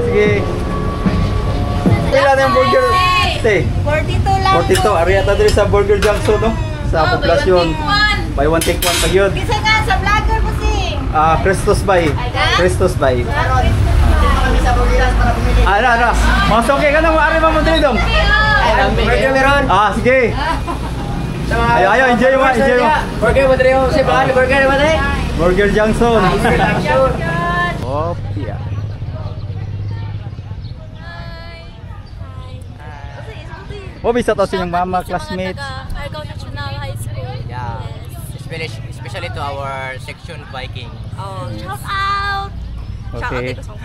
Ah, sige. Pila na yung burger? Te, 42 lang. 42. Ari ata diri sa Burger Junction, no? Sa Poblacion. Buy one take one pa yun. Bisa nga sa vlogger po si. Ah, Christos Bay. Christos Bay. Kami sa Burger para bumili. Ah, ara, ara. Mas okay ka na, ari mo mo diri dong. Burger meron. Ah, sige. Ayo, ayo, enjoy mo, enjoy mo. Burger mo diri sa bahan, burger mo diri. Burger Junction. Junction. Opia. Oh, bisa to sa inyong mama, classmates. Argao National High School. Yeah. Yes. Especially to our section Viking. Oh, shout out! Shout out Okay. dito sa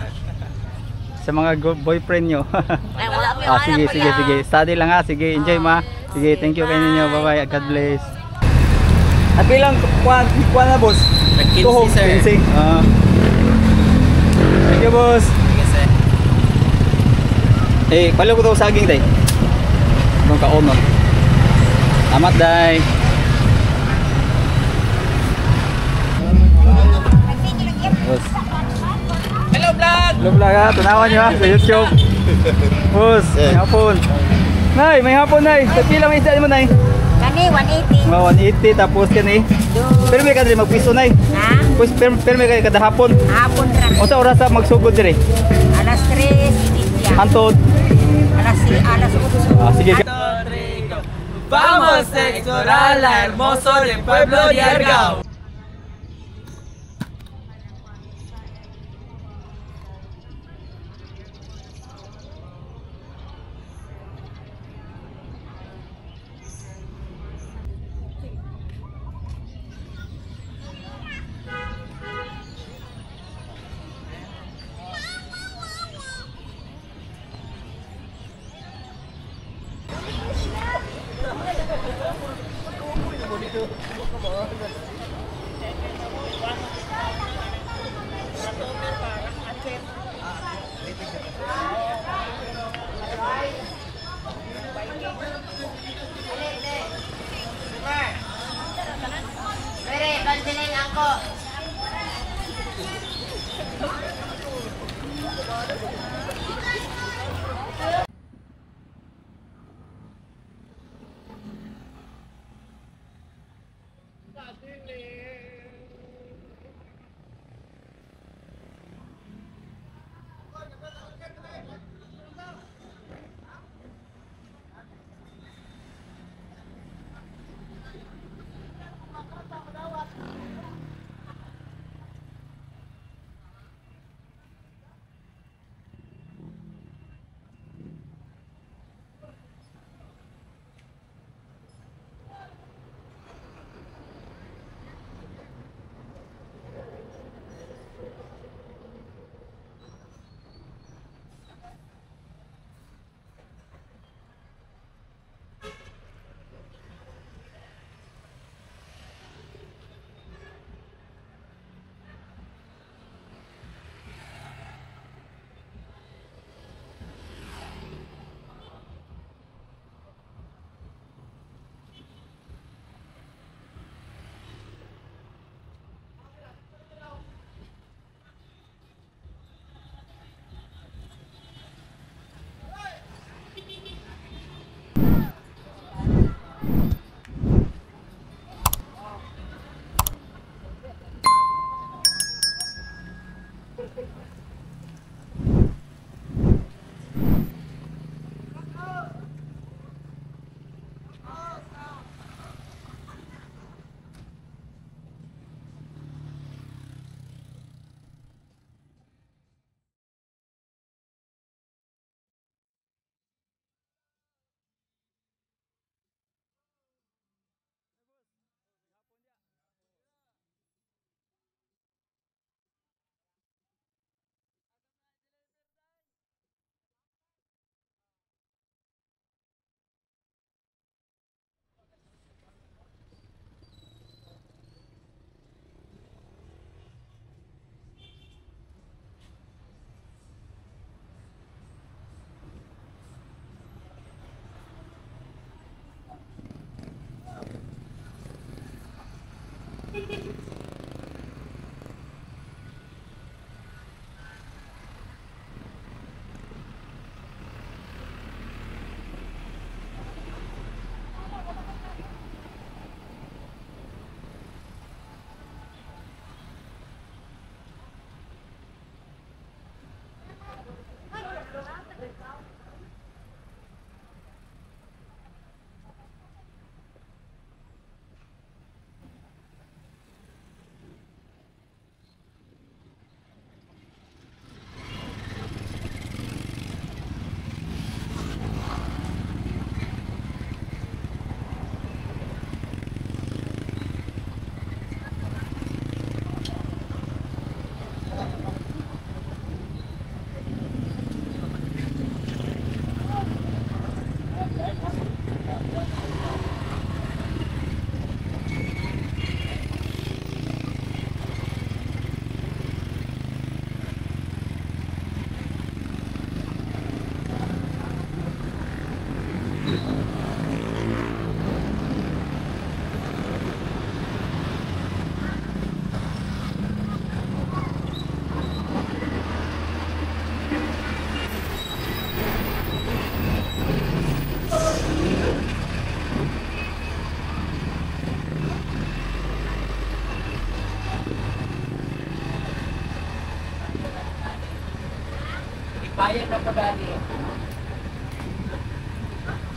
Sa mga boyfriend nyo. Ay, wala ko yung Ah, sige, anak ko sige, yan. sige. Study lang ha. Sige, enjoy ma. Sige, thank you kay ninyo. Bye-bye. God bless. At bilang kuan kuan na boss? Nag-15, Tuhog, sir. 15. Ah. Thank you, boss. Sige, sir. Eh, palo ko daw saging day. Itong kaonon. Amat day. Boss. Hello vlog. Hello vlog ha, tanawan nyo ha sa YouTube. Boss, may hapon. Nay, may hapon nay. Sa pila may isda mo nay? Kani 180. Mga 180 tapos kani. Pero may kadri magpiso nay. Ha? Pues pero may kada hapon. Hapon ra. Unsa oras sa magsugod diri? Alas 3:30. Hantod. Alas alas 8. Ah, sige. Vamos a explorar la hermoso del pueblo de Argao.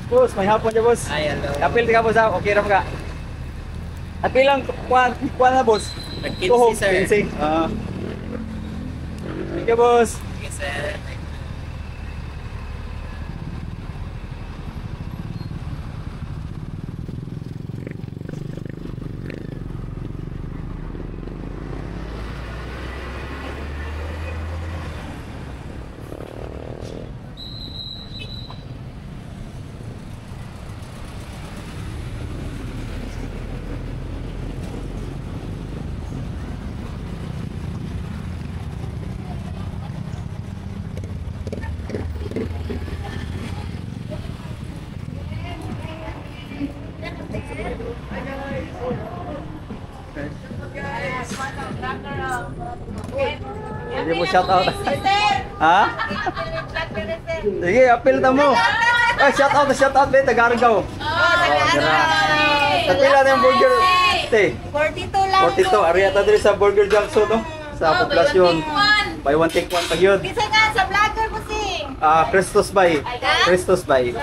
Boss, may hapon dyan, boss. Ay, hello. Kapil ka, boss, ha? Okay ra ka. At ilang kuan kuan na, boss? Nag-15, Tuhog, sir. 15. Ah. Thank you, boss. Sige, sir. Hindi mo shout out. Ha? Sige, apil ta mo. Ay, shout out, be, Tagargaw. Oh, Kapila na yung burger. Te, 42 lang. 42. Ariya ta diri sa Burger Junction, no? Sa poblasyon. Buy one take one pag yun. Bisa nga sa vlogger mo sing. Ah, Christos Bay. Christos Bay.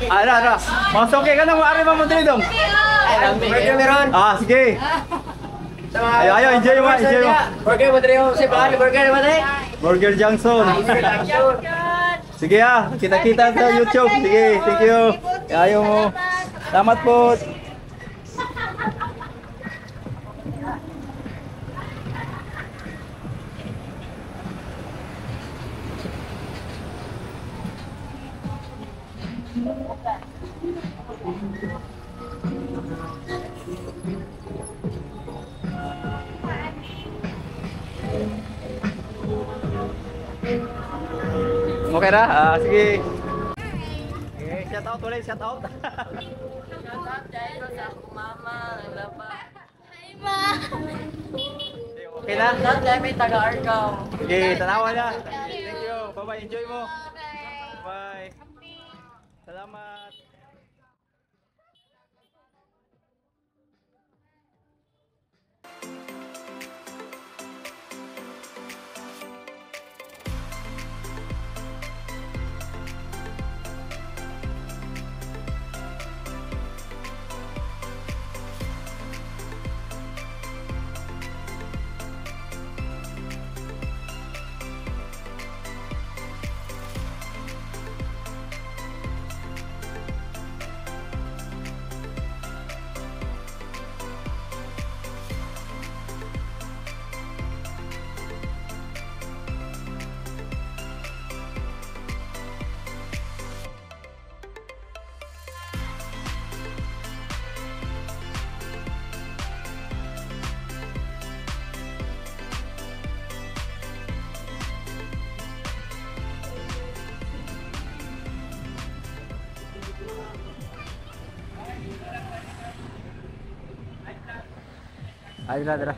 Ara, ara. Mas okay ka na mo ari mo diri dong. Burger meron. Ah, sige. Ayo, ayo, enjoy mo, enjoy mo. Burger mo dre, si Bahali burger mo dre. Burger Junction. Sige ah, kita-kita sa YouTube. Sige, thank you. Ayo mo. Salamat po. Okay ra? Ah, sige. Okay, shout out ulit, shout out. Shout out dahil sa akong mama, naglaba. Hi, ma! Okay na? Shout out dahil may taga-Argao. Sige, tanawa na. Thank you. Bye-bye. Enjoy mo. Bye. Salamat. Ay, dira, dira.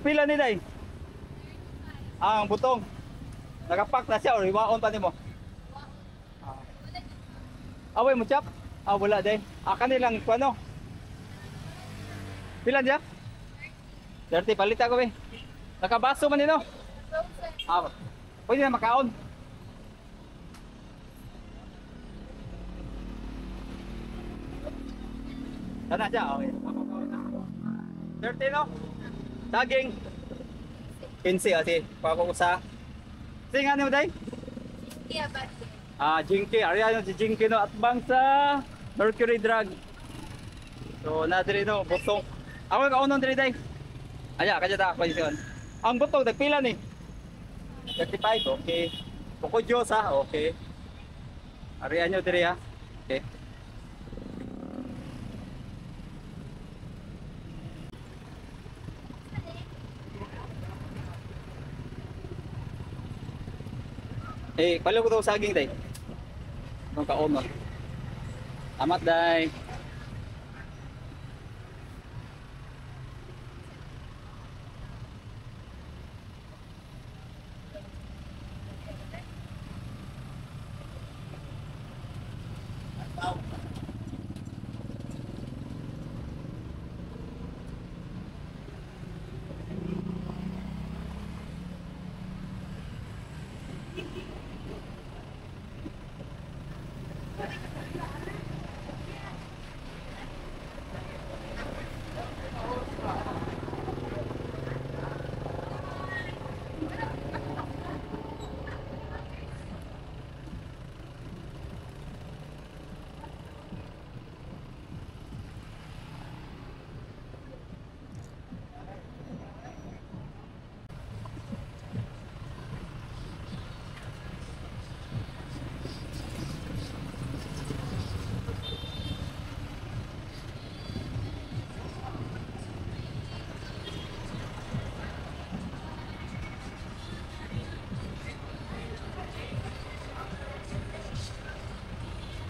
Pila ni Day? Ah, ang butong. Nakapak na siya or hiwaon pa nimo? Ah, away mo chap? Ah, wala day. Ah, kanilang kuano. Pila niya? 30 palita ko be. Nakabaso man nino. Ah, pwede na makaon. Tara siya, okay. 30 no? Daging. 15 ah, sige. Kuha ko sa. Sige nga nimo day? Ah, Jinky. Ariya yung si Jinky no at bang sa Mercury Drug. So, na diri no, butong. Ako kaunon diri day. Aya, kanya ta ako yun. Ang butong nagpila ni. 35, okay. Buko Diyos ha, okay. Ariya nyo diri ha. Okay. Eh, palo ko daw saging day. Nung kaon no. Amat day.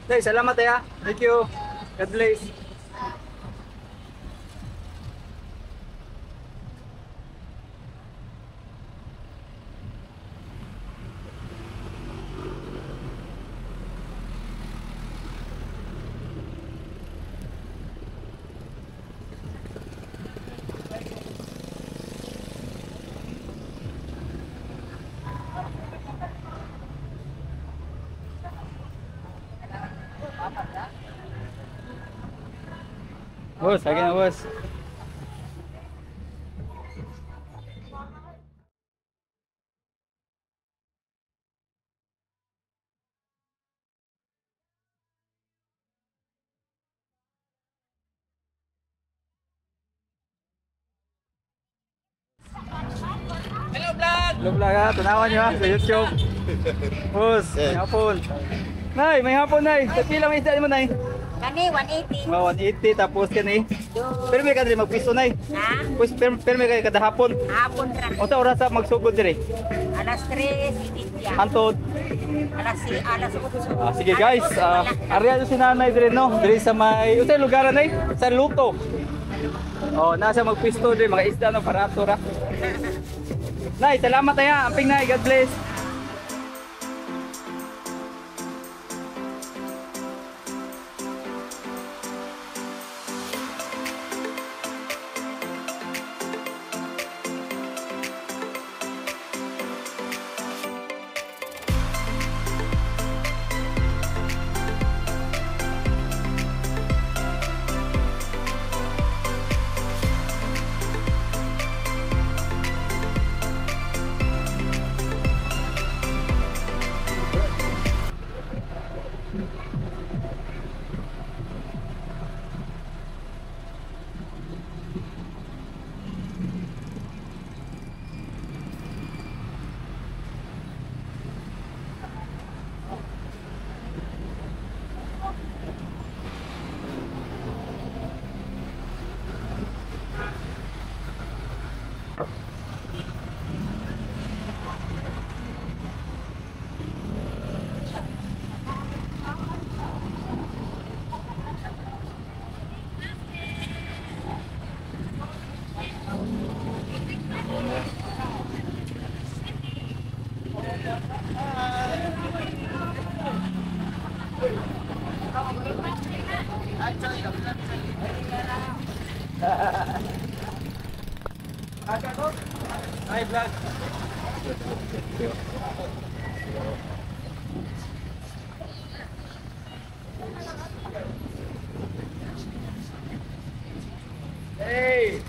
Day, salamat ya. Thank you. God bless. Boss, lagi na boss. Hello vlog! Hello vlog ha, tanawan nyo ha, sa YouTube. Boss, may hapon. Nay, may hapon nay. Pila may isda mo nay? Kani, 180. Mga 180 tapos kani. Pero may kadri magpiso nay. Ha? Pues pero may kada hapon. Hapon ra. Unsa oras sa magsugod diri? Alas 3, Hantod. Alas 8. Ah, sige guys, arya si nanay diri no, diri sa may unsay lugar nay? Sa Luto. Oh, nasa magpisto diri mga isda no barato ra. Nay, salamat aya. Amping nay, God bless. Hi vlog. Hey.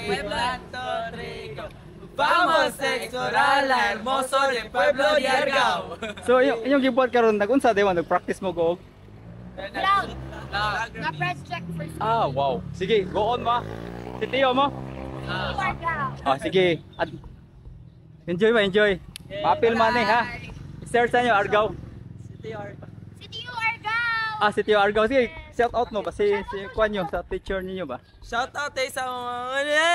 1, 2, 3, go. Vamos a explorar la hermoso del pueblo de Argao. So inyong gibuhat karon nagunsa day nag-practice mo go. Vlog. Na press check first. Ah, wow. Sige, go on ma. Si Tio mo. Argao. Ah, sige. Enjoy ba, enjoy. Papel man eh, ha. Share sa inyo Argao. Si Tio Argao. Ah, si Tio Argao. Sige, shout out mo kasi si kuan nyo sa teacher ninyo ba? Shout out eh sa mga...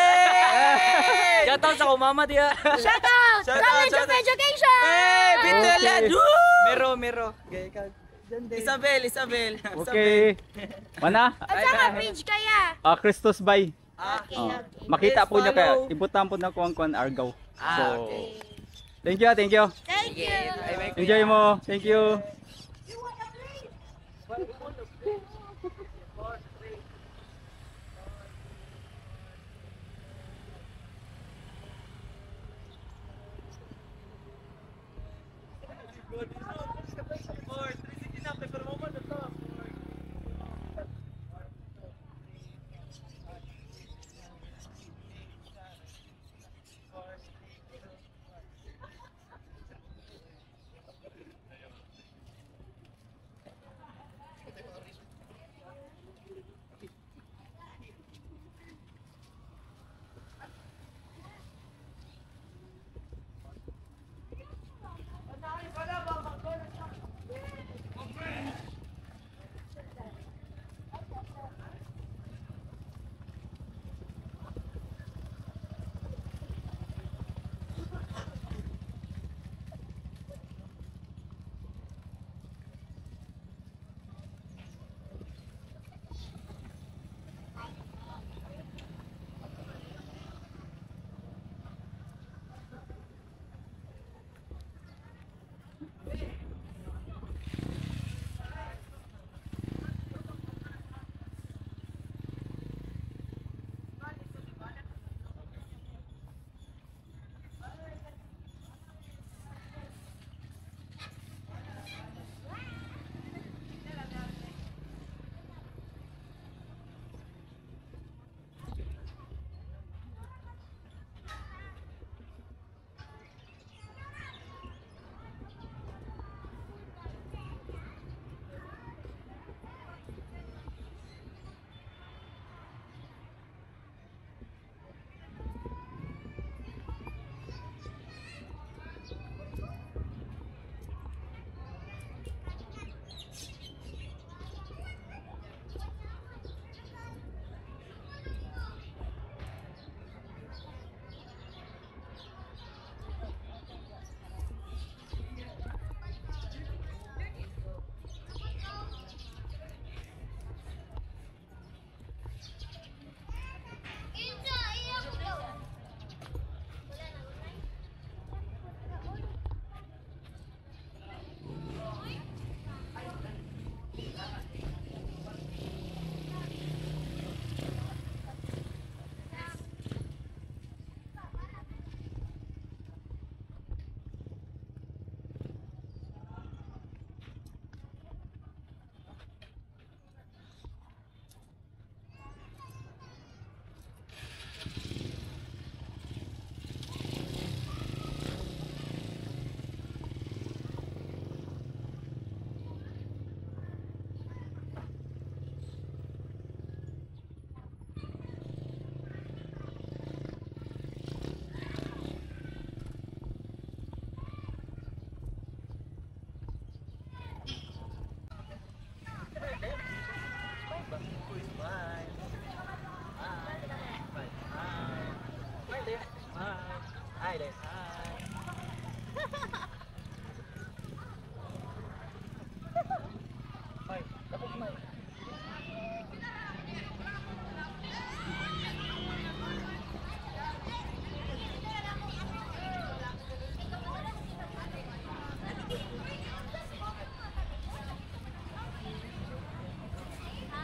Shout out sa kumama diya. Shout out! Shout out, College shout of out. Education! Hey, Bitelan! Okay. Mero, mero. Isabel, Isabel. Okay. Mana? At saka page kaya? Ah, Christos Bay. Ah, Okay, Oh. okay. Makita po niyo kaya Follow. ibutan po na ko ang kuan Argao. Ah, So, okay. thank you, ah, thank you. Thank you. Enjoy mo. Thank you. You wanna play?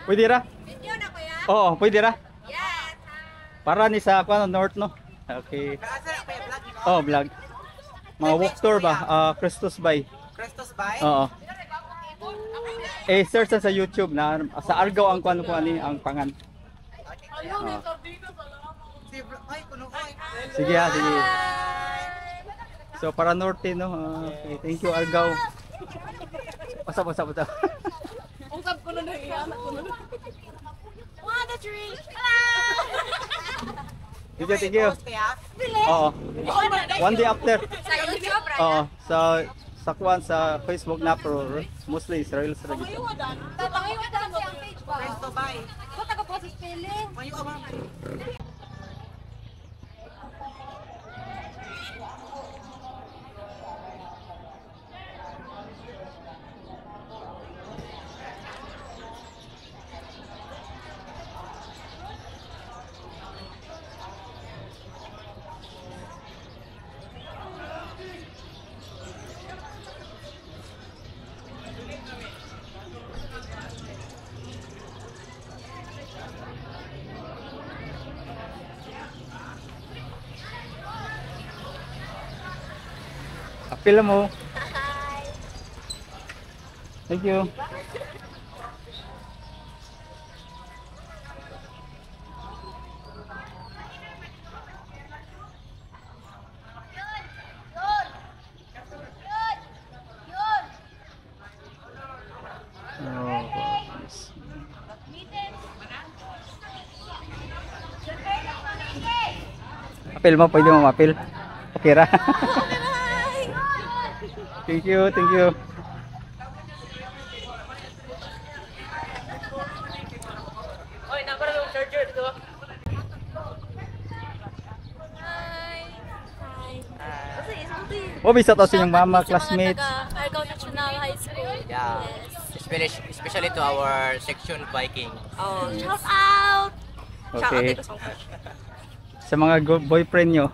Pwede ra? Video na kuya? Oo, pwede ra. Yes. Para ni sa kuan North no. Okay. Oh, vlog. Mga walk tour ba? Ah, Christos Bay. Christos Bay? Oo. Eh, search na sa YouTube na sa Argao ang kuan kuan ni ang pangan. Oo. Sige ha, sige. So para norte no. Ah, okay, thank you Argao. What's up, what's up, what's up? Usab ko na na iyanak ko na. One, two, three. Hello! Thank you, thank you. Oo. One day after. Sa YouTube, right? Oo. Sa kuan sa Facebook na pero mostly is Reels ra gyud. Tatangiwan mo ang page ba? Ba't ako po sa spelling? Apil mo. Thank you. Yun! Yun! Oh, yes. Apil mo, pwede mo mapil. Okay ra. Thank you, thank you. Oy, nabara yung charger dito. Hi! Hi. Oh, bisa to sa inyong mama, classmates. Argao National High School. Yeah. Yes. Especially to our section Viking. Oh, shout out! Shout out Okay. dito sa Sa mga boyfriend nyo.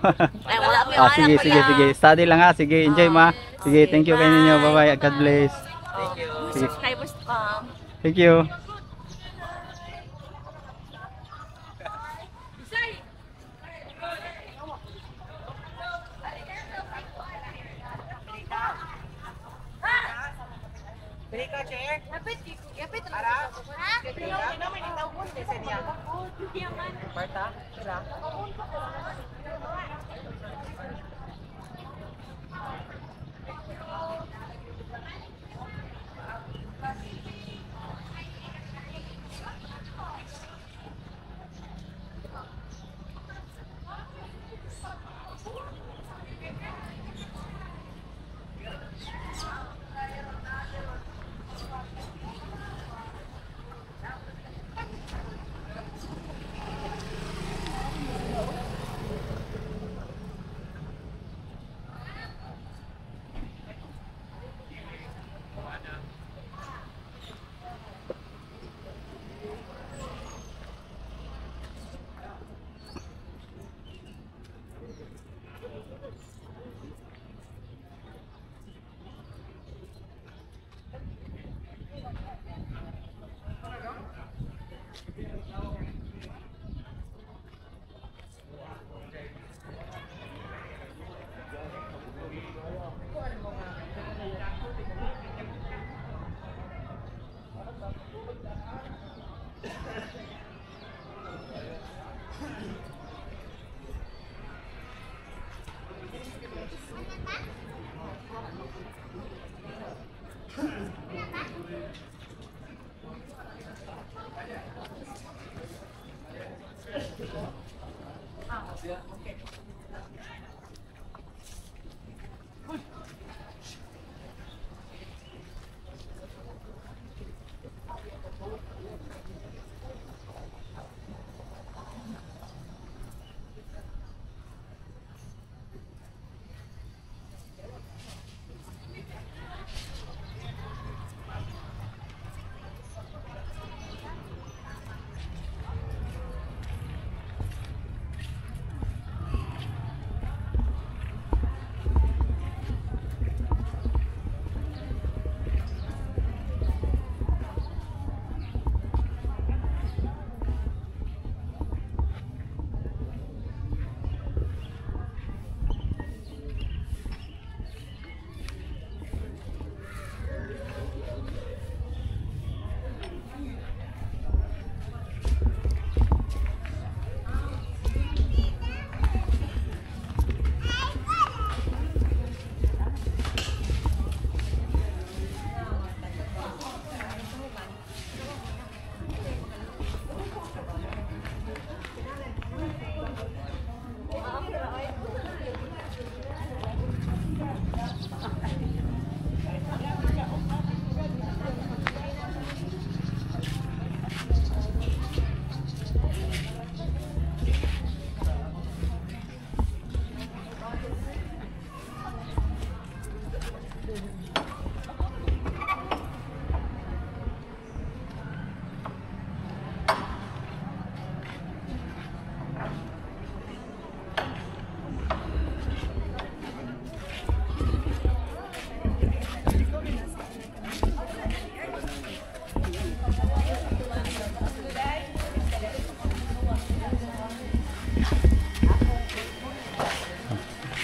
Ay, wala pa Ah, sige, sige, sige. Study lang ha. Sige, enjoy ma. Sige, thank you kayo ninyo. Bye-bye. God bless. Thank you. Sige. Subscribers to come. Thank you.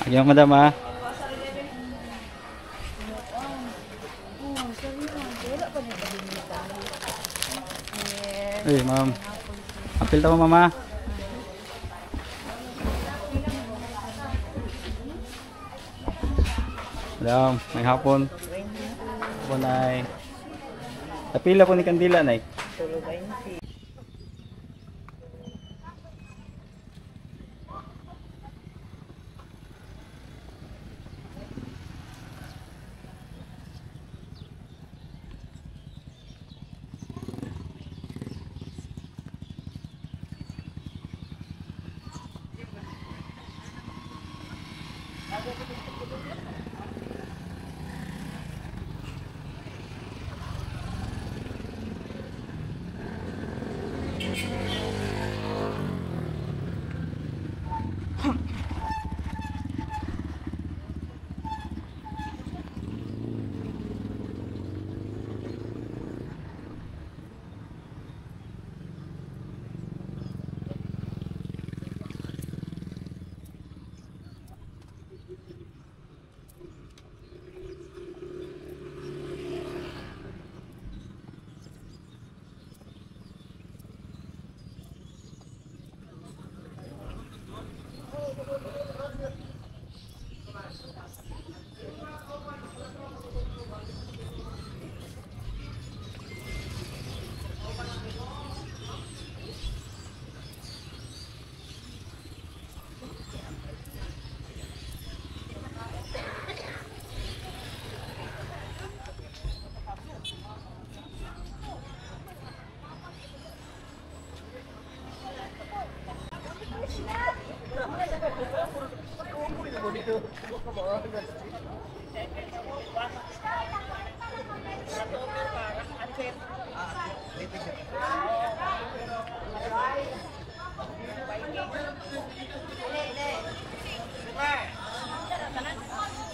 Ayan, madam ah. Ay, ma'am. Apil ta mo, mama. Madam, may hapon. Hapon ay. Apila po ni kandila nay.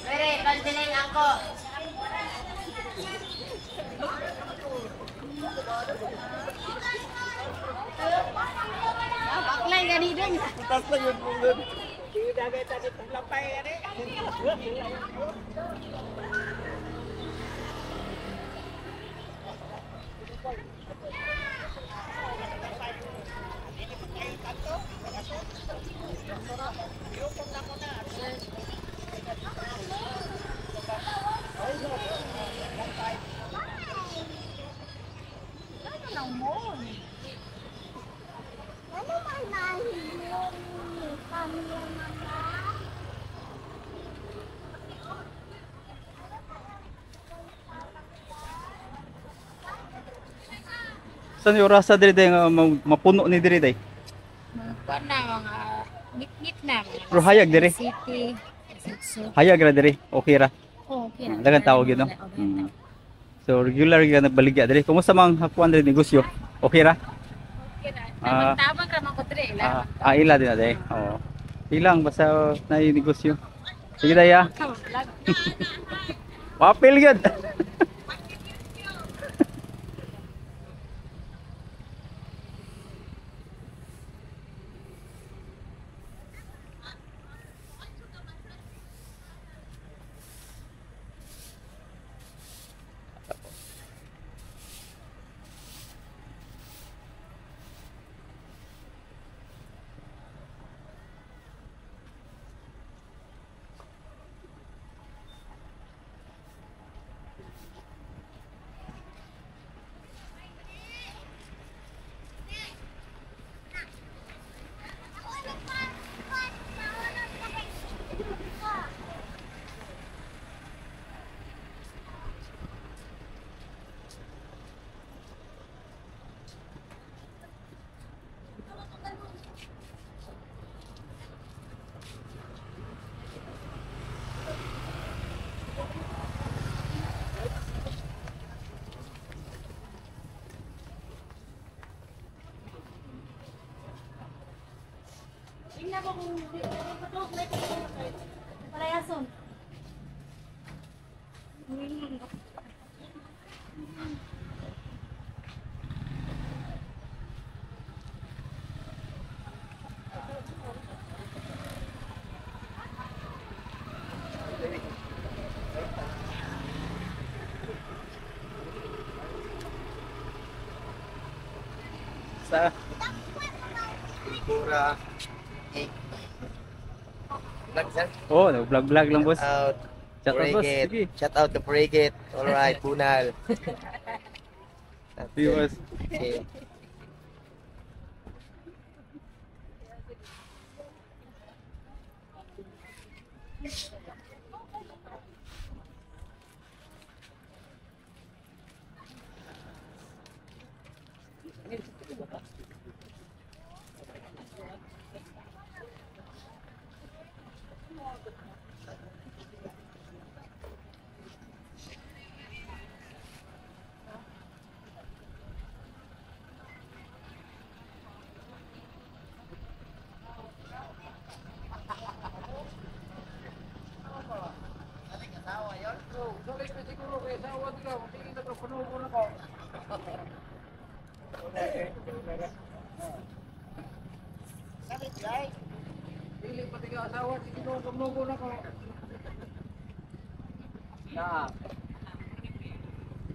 Mere, pandilin ako. Baklay gani dun. Saan yung orasa diri day nga mapuno ni diri day? Kuan na mga ngit-ngit na. Mga Pero hayag diri. City. So, Hayag ra diri. Okay ra. oh, okay na. Daghang tao gyud no. So regular gyud nagbaligya diri. Kumusta mang hapuan diri negosyo? Okay ra? Okay na. Ah. Tabang ra man ko diri. Ila din na day. Oo. Ilang basta na negosyo. Sige day ah. Papel gyud. Palayason. Sa Pura. Vlog, sir. Oh, nag-vlog-vlog lang boss. Out. Shout out boss. Sige. Shout out to Break It. Alright, Bunal. Sige boss. Okay.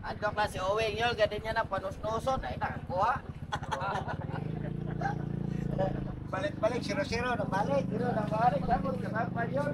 Adlok na si Oweng yun, ganun niya na panusnuson, ay nakakuha. Balik-balik, zero-zero, nabalik. Zero, nabalik, tapos kasama yun.